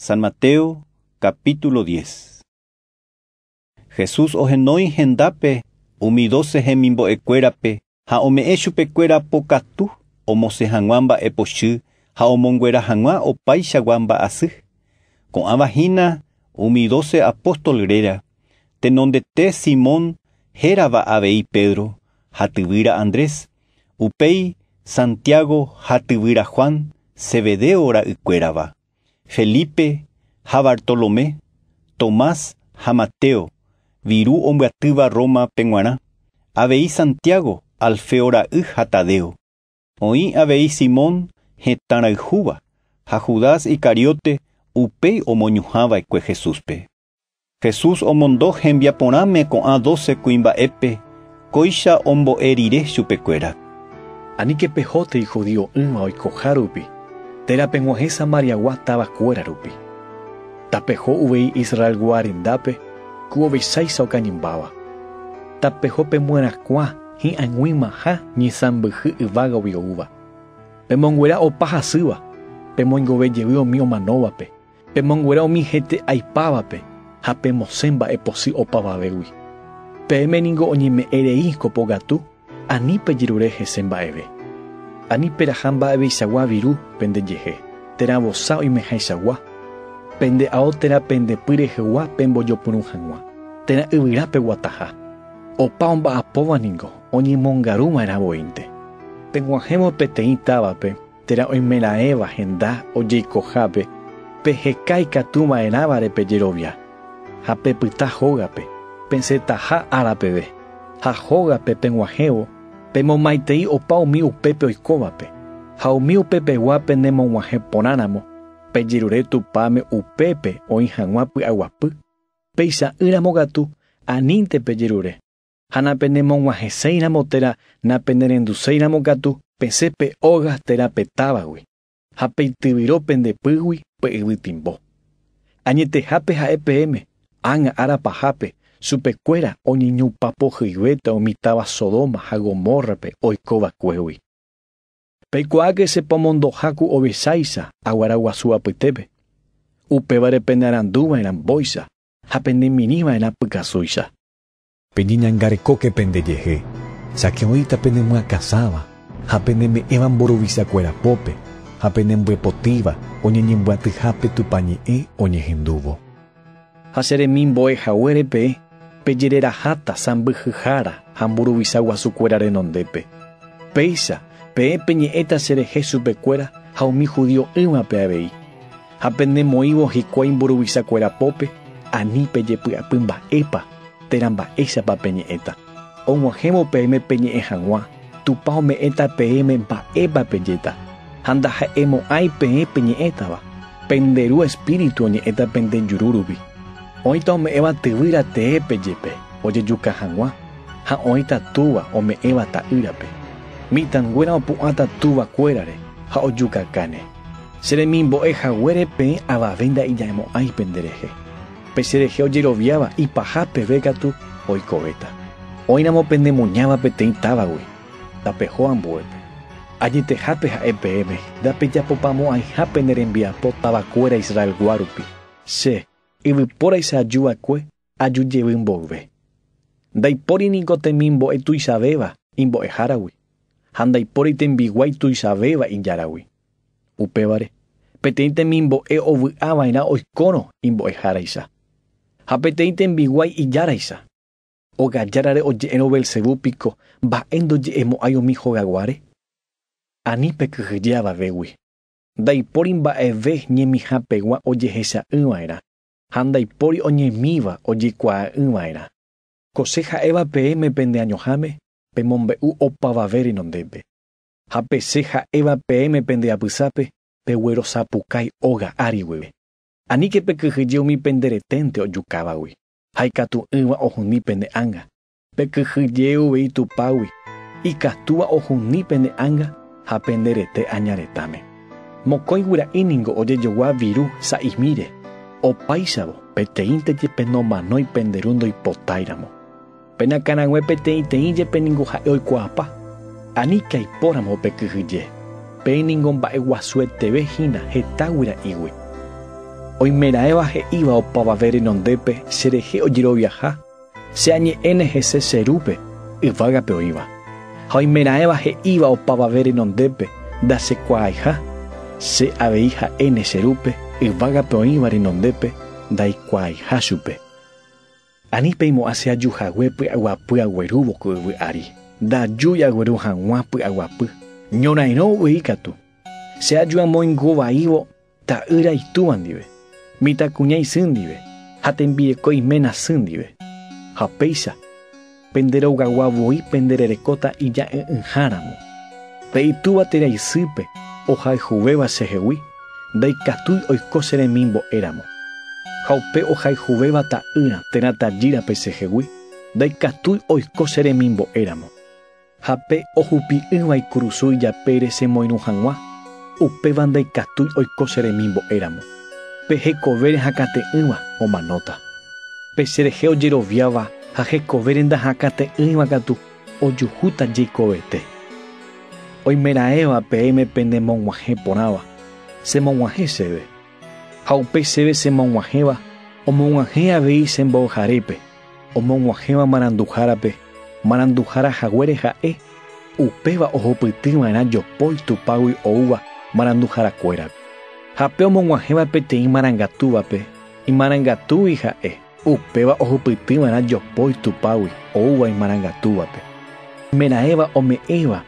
San Mateo, capítulo 10. Jesús ohenói hendápe umi 12 hemimbo'ekuérape ha ome'ẽ chupekuéra pokatu omosẽ hag̃ua mba'epochy ha omonguera hag̃ua opaichagua mba'asy. Ko'ãva hína umi 12 apóstol réra, tenondete Simón hérava avei Pedro ha tyvýra Andrés, upéi Santiago ha tyvýra Juan, Zebedeo ra'ykuérava, Felipe ha Bartolomé, Tomás ha Mateo, viru ombyatýva Roma peg̃uarã, avei Santiago, Alfeo ra'y ha Tadeo. Oĩ avei Simón hetãrayhúva ha Judas Iscariote upéi omoñuhãva'ekue Jesúspe. Jesús omondo hembiaporãme ko'ã 12 kuimba'épe kóicha ombo'e rire chupekuéra. Aníke pehótei judio'ỹva oikoha rupi, térã peg̃uahẽ Samariagua tavakuéra rupi. Tapeho uvei Israelgua rendápe ku ovecháicha okañymbáva. Tapeho pemyerakuã hi'ag̃uimaha ñesãmbyhy yvágagui oúva. Pemonguera opa hasýva, pemoingovejey umi omanóvape, pemonguera umi hete'aipávape ha pemosẽ mba'epochy opavavégui. Peẽme ningo oñeme'ẽrei ko pokatu, ani pejerure hese mba'eve. Ani peraha mba'eveichagua viru pendejehe, térã vosa oimehaichagua, pende ao térã pende py rehegua pembojopyrũ hag̃ua, térã yvyra peguataha. Opa omba'apóva ningo oñemongaruva'erã voínte. Peg̃uahẽvo peteĩ távape térã oimeraẽva henda ojeikohápe, peheka ikatuva'erãvare pejerovia ha pepyta hógape, pesẽtaha ára peve, ha hógape peg̃uahẽvo pemomaitei opa umi upépe oikóvape, ha umi upepegua penemog̃uahẽ porãramo, pejerure Tupãme upépe oĩ hag̃ua py'aguapy, péicha'ỹramo katu anínte pejerure, ha napenemog̃uahẽséiramo térã napenerenduséiramo katu pesẽ pe óga térã pe távagui, ha peityvyro pende pýgui pe yvytimbo. Añetehápe ha'e peẽme, ág̃a ára pahápe chupekuéra oñeñupapohyivéta umi táva Sodoma ha Gomorrape oikova'ekuégui. Peikuaáke che pomondoha ku ovecháicha aguaraguasu apytépe. Upévare penearanduva'erã mbóicha ha penemirĩva'erã pykasúicha. Peñeñangarekóke pendejehe, cháke oĩta penemyakãsãva ha peneme'ẽva mburuvichakuéra pópe ha penembyepotĩva oñeñembyatyhápe Tupã ñe'ẽ oñehendúvo. Ha che remimbo'ehaguére peẽ pejereraháta sãmbyhyhára ha mburuvicha guasukuéra renondépe. Péicha peẽ peñe'ẽta cherehe chupekuéra ha umi judio'ỹvape avei. Ha penemoĩvo hikuái mburuvichakuéra pópe, ani pejepy'apy mba'épa térã mba'éichapa peñe'ẽta. Og̃uahẽvo peẽme peñe'ẽ hag̃ua, Tupã ome'ẽta peẽme mba'épa pejéta, ha ndaha'emo'ãi peẽ peñe'ẽtava, pende Ru Espíritu oñe'ẽta pende juru rupi. Oĩta ome'ẽva tyvýra teépe jepe ojejuka hag̃ua, ha oĩta túva ome'ẽva ta'ýrape. Mitãnguéra opu'ãta tuvakuérare ha ojukakáne. Che remimbo'e haguére peẽ avave nda'ija'emo'ãi penderehe. Pe cherehe ojeroviáva ipaha peve katu oikovéta. Oĩramo penemuñáva peteĩ távagui, tapeho ambuépe. Añetehápe ha'e peẽme ndapejapopamo'ãiha pene rembiapo tavakuéra Israelgua rupi. Che, yvypóraicha ajuva'ekue ajujevy mboyve. Ndaipóri niko temimbo'e tuichavéva imbo'eháragui, ha ndaipóri tembiguái tuichavéva ijáragui. Upévare, peteĩ temimbo'e ovy'ava'erã oikórõ imbo'eháraicha, ha peteĩ tembiguái ijáraicha. Ogajárare oje'érõ Belcebú piko mba'e ndoje'emo'ãi umi hogaguáre? Ani pekyhyje avavégui. Ndaipóri mba'eve ñemihapegua ojehecha'ỹva'erã, ha ndaipóri oñemíva ojeikuaa'ỹva'erã. Ko che ha'éva peẽme pende añoháme, pemombe'u opavave renondépe. Ha pe che ha'éva peẽme pende apysápe, peguerosapukái óga ári guive. Aníke pekyhyje umi pendereténte ojukávagui, ha ikatu'ỹva ohundi pende ánga. Pekyhyje uvei Tupãgui, ikatúva ohundi pende ánga ha pende rete aña retãme. Mokõi guyra'i ningo ojejogua viru sa'imíre, opáichavo peteĩnte jepe nomanói pende ru ndoipotáiramo. Peneakãrague peteĩteĩ jepe ningo ha'e oikuaapa. Aníke aipóramo pekyhyje. Peẽ ningo mba'eguasueteve hína heta guyra'ígui. Oimeraẽva he'íva opavave renondépe cherehe ojeroviaha, che añe'ẽne hese che rúpe, yvágape oĩva. Ha oimeraẽva he'íva opavave renondépe ndachekuaaiha, che avei ha'éne che rúpe, yvágape oĩva renondépe ndaikuaaiha chupe. Ani peimo'ã che ajuhague py'aguapy aguerúvo ko yvy ári. Ndajúi agueru hag̃ua py'aguapy. Ñorairõ uvei katu. Che aju amoingovaívo ta'ýra itúva ndive, mitãkuña isy ndive, ha tembireko iména sy ndive. Ha péicha, pende rogagua voi pendererekóta ija'e'ỹháramo. Pe itúva térã isýpe ohayhuvéva chehegui, ndaikatúi oiko che remimbo'éramo. Ha upe ohayhuvéva ta'ýra térã tajýrape chehegui, ndaikatúi oiko che remimbo'éramo. Ha pe ohupi'ỹva ikurusu ijapére chemoirũ hag̃ua, upéva ndaikatúi oiko che remimbo'éramo. Pe hekovére hakate'ỹva omanóta. Pe cherehe ojeroviáva ha hekovére ndahakate'ỹiva katu ojuhúta jeikovete. Oimeraẽva peẽme penemog̃uahẽ porãva, chemog̃uahẽ chéve. Ha upe chéve chemog̃uahẽva, omog̃uahẽ avei chemboharépe, omog̃uahẽva maranduhárape, maranduhára haguére ha'e, upéva ohupytyva'erã jopói Tupãgui oúva maranduharakuérape. Ha pe omog̃uahẽva peteĩ marangatúvape, imarangatúgui ha'e, upéva ohupytyva'erã jopói Tupãgui oúva imarangatúvape. Meraẽva ome'ẽva